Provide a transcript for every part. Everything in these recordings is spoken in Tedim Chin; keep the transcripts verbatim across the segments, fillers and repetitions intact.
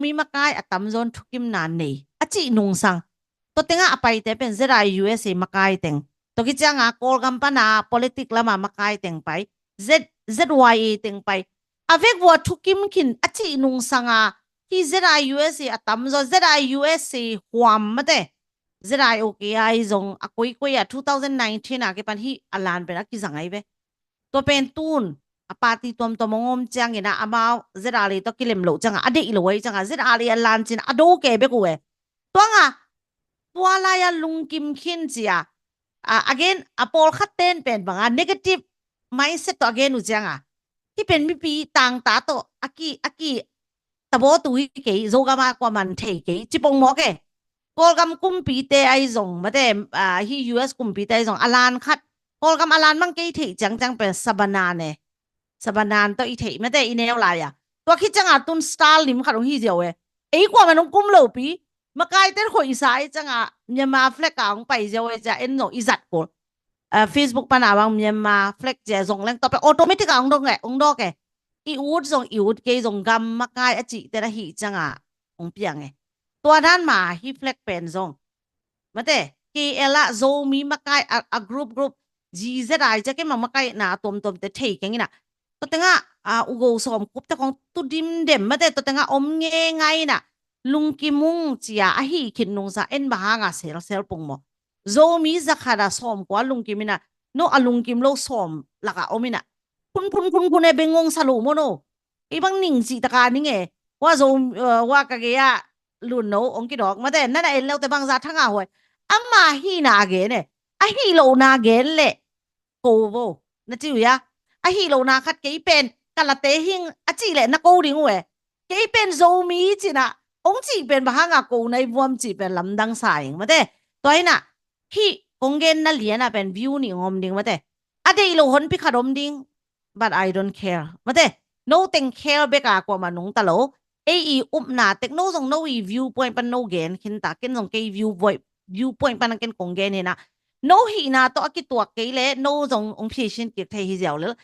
Zomi makai a tamzaw in thukimna nei a cih nungsang. Tua tengah a paite pen Z I U S A makai teng. Tua khit cianga Kawlgam pana politic lama makai teng pai. Z, Z Y A teng pai. A vekvua thukim khin a cih nungsanga hi Z I U S A a tamzaw, Z I U S A huam mate. Z I O K I zong a koikoi a two thousand nineteen a kipan hi a lan pen a kizang ai ve. Tua pen tun a party tuamtuam hong om ciangin a amau Z R A tawh kilem loh cianga a deih lo ai cianga Z R A a lan cin a do ke bek uh e. Tuanga tua lai-a lungkim khin cia, a, again, a pawlkhat ten pen banga negative mindset tawh a gen uh cianga, hi pen mipi tangta tawh a ki, a ki tabaw tu hi kei, Zogama kua man thei kei, cipong mawk e. Kawlgam kumpite ai zong mate, a, hi U S kumpite ai zong a lan khat, Kawlgam a lan mang kei theih ciangciang pen Sabanan e. Sabanan tawh i theih mate i neu lai-a. Tua khit cianga tun style lim khat hong hi ziau e. Ei kua man hong kum lopi, makai ten khoihsa ai cianga Myanmar flag a hong pai ziau e cia en zong i zat kul. A, Facebook pana bang Myanmar flag cia zong leng tua pen automatic a hong dong e, hong dawk e. I ut zong i ut kei zong gam makai a cih ten a hi cianga hong piang e. Tua dan ma hi flag pen zong. Mate, K L a Zomi makai a, a group group G Z I cia kei ma makai na tuamtuam te thei keng ina. Tua tengah, a, ugo sawm kup te kong tu dimdem mate tua tengah om nge ngai ina. Lungkim ung cia a hi khin nungsa en bahanga selsel pung maw. Zomi zakhat a sawm kua lungkim ina, no a lungkim lo sawm laka om ina. Phun phun phun phun e bengong sa lo maw no. Kei bang ning cih taka ning e. Wa zo, uh, wa ka gei a lun no ong kidawk mate nana en lo te bang za thanga huai. Ama hi na gen e. A hi lo na gen le ko vo. Na ci uh ya. A hi lo na khat kei pen ka late hing a ci le na ko ding uh e. Kei pen Zomi cina ong ci pen bahanga ko nai vuam ci pen lamdang sa ing mate. Tua ina hi kong gen na liana pen view ni ngom ding mate. A deih lo honpi khat om ding, but I don't care. Mate, no teng care beka kuama nungta lo. Ei i upna tek no zong no i viewpoint pan no gen khinta, ken zong kei viewpoint, viewpoint pan ken kong gen hina. No hihna tawh a kituak kei le, no zong ong pheisin kik thei hi ziau lel.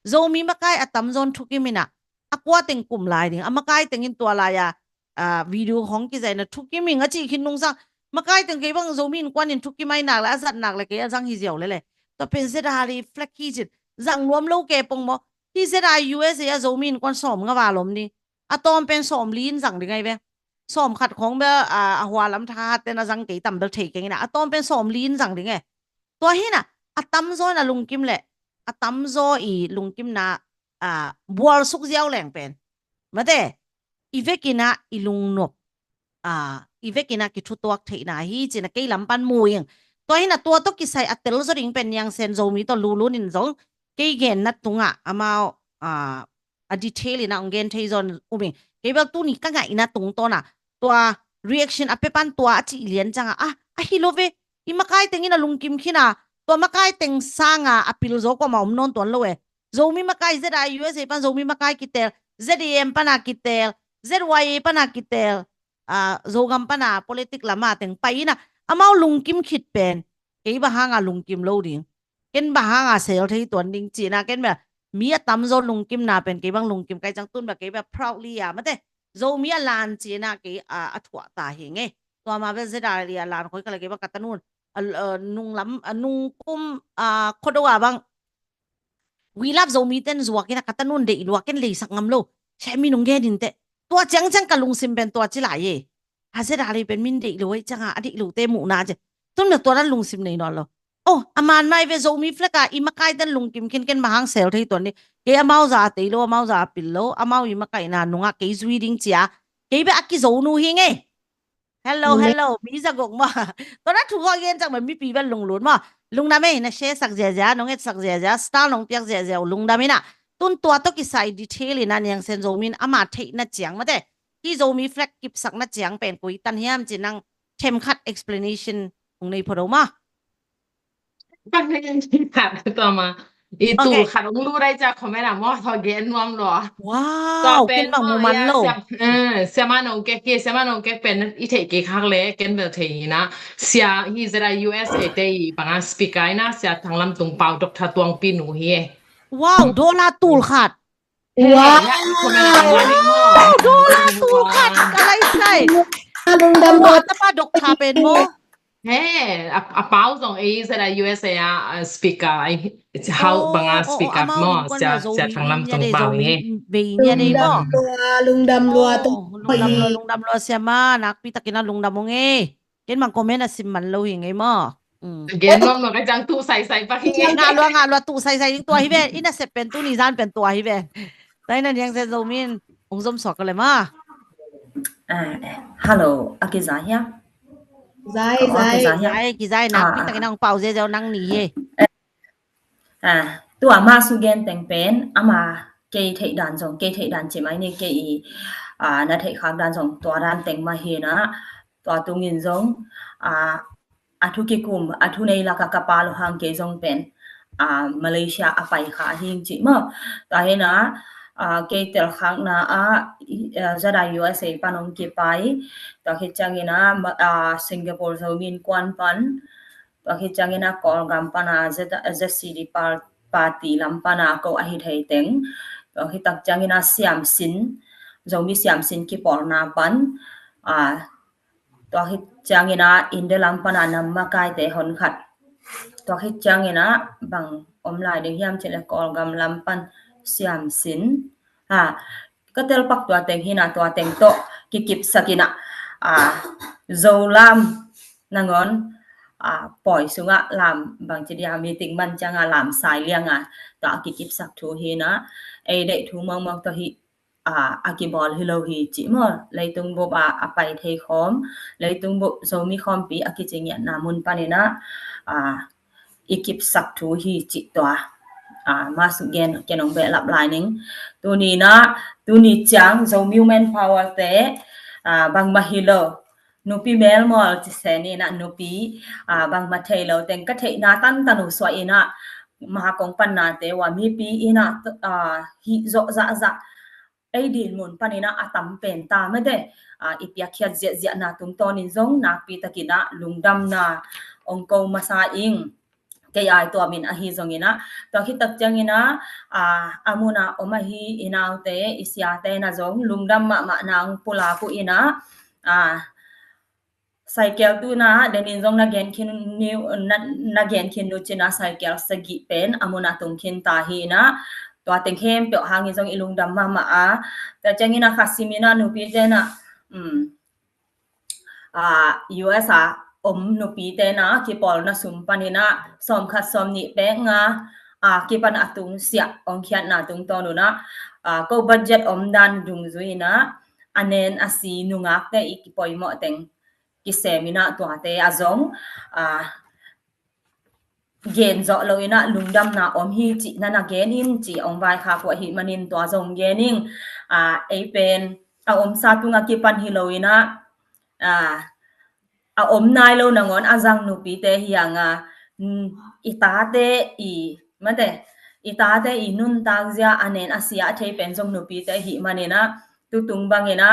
Zomi makai a tamzaw in thukim ina, a kua teng kum lai ding, a makai tengin tua lai-a, a, video hong kizaina thukim ing a cih khin nungsang. Makai teng kei bang Zomi innkuan in thukim ai nak le a zat nak le kei a zang hi ziau le le. Tua pen Z R A flag hi cin zang nuam lo ke pong maw. Hi Z R A U S A a Zomi innkuan sawm nga va lom ni. A tawm pen sawm li in zang ding ai ve. Sawm khat khong bel, a, a hua lam tha hat ten a zang kei tam bel thei keng ina. A tawm pen sawm li in zang ding e. Tua hina a tamzaw in a lungkim le a tamzaw i lungkimna, a, bual suk ziau leng pen. Mate, i vekina i lungnop, a, i vekina kithutuak theihna hi cina kei lam pan mu ing. Tua hina tua tawh kisai a tel zaw ding pen Niang Sen Zomi tawh lulun in zong kei genna tunga amau, a, a detail ina ong gen thei zaw um ing. Kei bel tuni ka ngaihna tungtawna tua reaction a pepan tua a cih lian canga, a, a hi lo ve. I makai tengin a lungkim khina, tua makai teng sanga a pil zaw kuama om nawn tuan lo e. Zomi makai Z I U S A pan Zomi makai kitel, Z A M pana kitel, Z Y A pana kitel, a, Zogam pana politic lama teng pai ina, amau lungkim khit pen kei bahanga lungkim lo ding. Ken bahanga sel thei tuan ding cina ken bel mi a tamzaw lungkimna pen kei bang lungkim kai cang tun bel kei bel proudly a mate Zomi a lan cina kei a, a thuah ta hi nge. Tua ma bel Z R A a lan khoi kala kei bang ka tanun, a, a, nunglam, a, nungkum, a, khodo a bang We Love Zomi ten zuak ina ka tanun deih lua ken leisak ngam lo. Sia mi nung gen in te. Tua ciangciang ka lungsim pen tua ci lai e. A Z R A pen min deih lo ai cianga a deih lo te muhna ci. Tun bel tua dan lungsim nei nawn lo. Oh, a man mai ve Zomi flag a i makai ten lungkim khin ken mahang sel thei tuan ni. Kei amau za tei lo, amau za pil lo, amau i makaina nunga kei zui ding cia. Kei bel a kizo nu hi nge. Hello, hello, mi zagok ma. Tua na thu kha gen cang ma mipi bel lunglut ma. Lungdam e, na share sak ziazia, nong et sak ziazia, star nong piak ziazia, lungdam ina. Tun tua tawh kisai detail ina Niang Sen Zomi in ama theihna ciang mate. Hi Zomi flag kipsakna ciang pen koi tan hiam ci nang themkhat explanation hong nei phodo ma. Bang hei khat tua ma. I tul khat hong lu rai cia comment a maw thaw gen nuam lo. Wow, ken bang mu man lo. Siama nong kek hi, siama nong kek pen i theih kei khak le ken bel thei hi na. Sia hi Z I U S A te i banga speaker ina sia Thanglam Tung Pau Doctor Tuang Pi nu hi e. Wow, dollar tul khat. Wow. Dollar tul khat ka lai sai. Lungdam Tua lua. Tapa Doctor pen maw? He, a, a pau zong ei zat a U S A a, a speaker, ai, it's how bang a speaker maw, sia, sia Thang Lam tung pau he. Bei nia dei maw? Lungdam lua, lungdam lua, Oh, tung lungdam lua, lungdam lua sia ma, nakpi takin a lungdam ung e. Ken bang comment a sim man lo hi ngei maw? Mm. Gen mawk mawk a ciang tu sai sai pak hi ngei. Nga lua, nga lua tu sai sai ding tua hi ve. Ina sep pen tu ni zan pen tua hi ve. Tai na niang se zo min ung zom suak ka le ma. Ah, eh, hello, a kiza hia? Zai, Oh, a zai. kiza hia? Zai, kizai nak, Ah, pi ah. Takin a ung pau ze zeu nang ni he. Ah, tua ma su gen teng pen, ama kei theih dan zong, kei theih dan ci mai ni kei i, ah, na theih khak dan zong, tua dan teng ma hi na, tua tungin zong, ah, a thu kikum, a thu nei laka ka pa lo hang kei zong pen, ah, Malaysia a pai kha hing ci maw. Tua hi na, ah, kei tel khak na a, i, ah, zada U S A pan ong kipai, tua khit ciangin a, ma-, ah, Singapore Zomi Innkuan pan, tua khit ciangin a Kawlgam pan a Z-, Z C D par-, party lam pan a ko a hi thei teng. Tua khit tak ciangin a siamsin, Zomi siamsin kipawlna pan, ah, tua khit ciangin a India lam pan a nam makaite hon khat. Tua khit ciangin a bang om lai ding hiam cih le Kawlgam lam pan siamsin. Ha, ka tel pak tua teng hi na tua teng tawh kikipsak in a, ah, Zo lam nangawn, ah, pawi sungah lam bang ci dia meeting man ciang a lam sai liang a tua a kikipsak thu hi na, ei deih thu mawkmawk tawh hi, ah, a kibawl hi lo hi ci maw. Leitung bup a, a pai thei khawm, leitung bup Zomi khawmpi a kici ngiatna mun panin a, ah, i kipsak thu hi ci tua. Ah, ma su gen ken ong behlap lai ning. Tuni na, tuni ciang Zomi Women Power te, ah, bangmah hi lo. Nupi melmawl ci se ni na nupi, ah, bangmah thei lo teng ka theihna tantan uh suah in a, ma kong panna te ua mipi in a, ah, hih zawh zahzah ei dinmun panin a, a tam pen ta mate, ah, i piakkhiat ziahziahna tungtawnin zong nakpi takin a lungdamna ong ko masa ing. Kei ai tuamin ahi zongin a, tua khit tak ciangin a, ah, a mun a om ahi i naute, i siate na zong lungdam mahmah na ong pulak uh in a, ah, cycle tu na, denin zong na gen khin ni, na, na gen khin nu cin a cycle sagih pen a mun a tung khin ta hi na, tua teng khempeuh hangin zong i lungdam mahmah a. Tua ciangin a kha simin a nupi te na, um, ah, U S a om nupi te na kipawlna sum panin a sawm khat sawm nih pek nga, ah, kipan a tung siah ong khiatna tungtawn un a, ah, ko budget om dan dungzui in a, a nen a si nungakte i kipoimawh teng kisem in a tuate a zong, ah, gen zawh lo in a lungdamna om hi ci na na gen in ci ong vaikhak uh ahi manin tua zong gen ing, ah, ei pen a omsa tung a kipan hi lo in a, ah, a om nai lo nangawn a zang nupite hi ang a, mm, i tate i, mate, i tate i nuntak zia a nen a sia a thei pen zong nupite hi manin a, tutung bangin a,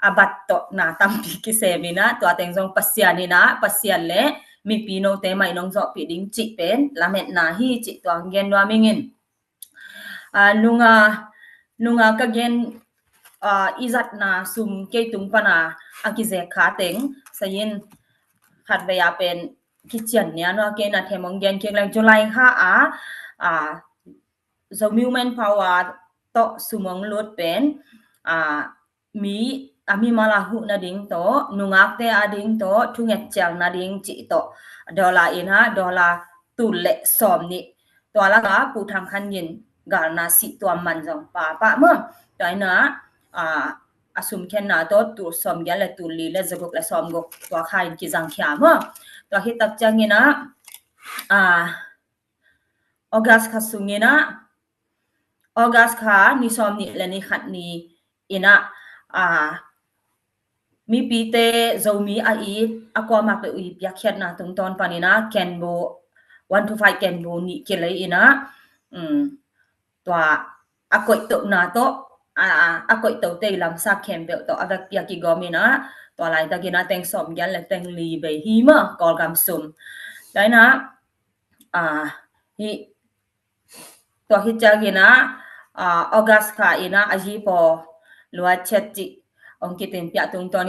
a bat tawh na tampi kisem in a, tua teng zong Pasian in a, Pasian le mipi note mai nong zawhpih ding cih pen lametna hi cih tua gen nuam ing in. Ah, nunga, nunga ka gen, ah, i zatna sum kei tung pana a kizek kha teng, sayin khatvei a pen kician nia nua kei na them ong gen kik leng July kha a, ah, Zomi Women Power tawh sum ong lut pen, ah, mi, a mimal a huh nading tawh, nungakte ading tawh, thunget cial nading cih tawh, dollar in a, dollar tul le sawm nih. Tua laka Pu Thang Khan Gin galna sih tua man zong papa maw. Tua in a, ah, a sum khenna tawh tul sawm giat le tul li le zaguk le sawm guk tua kha in kizang khia maw. Tua hi tak ciangin a, ah, August kha sungin a, August kha ni sawm nih le ni khat ni in a, ah, mipite Zomi a it a kuama peuh i piakkhiatna tungtawn panin a kenbu, one to five kenbu nih kilei in a, um, tua a koihtohna tawh, a, a, a koihtohte i lamsak khempeuh tawh a vekpi a kigawm in a, tua laitakin a teng sawm giat le teng li bei hi maw, Kawlgam sum. Tua in a, ah, hi, tua hi ciangin a, ah, August kha in a, a zi paw Luat Chet cih hong kitin piak tungtawn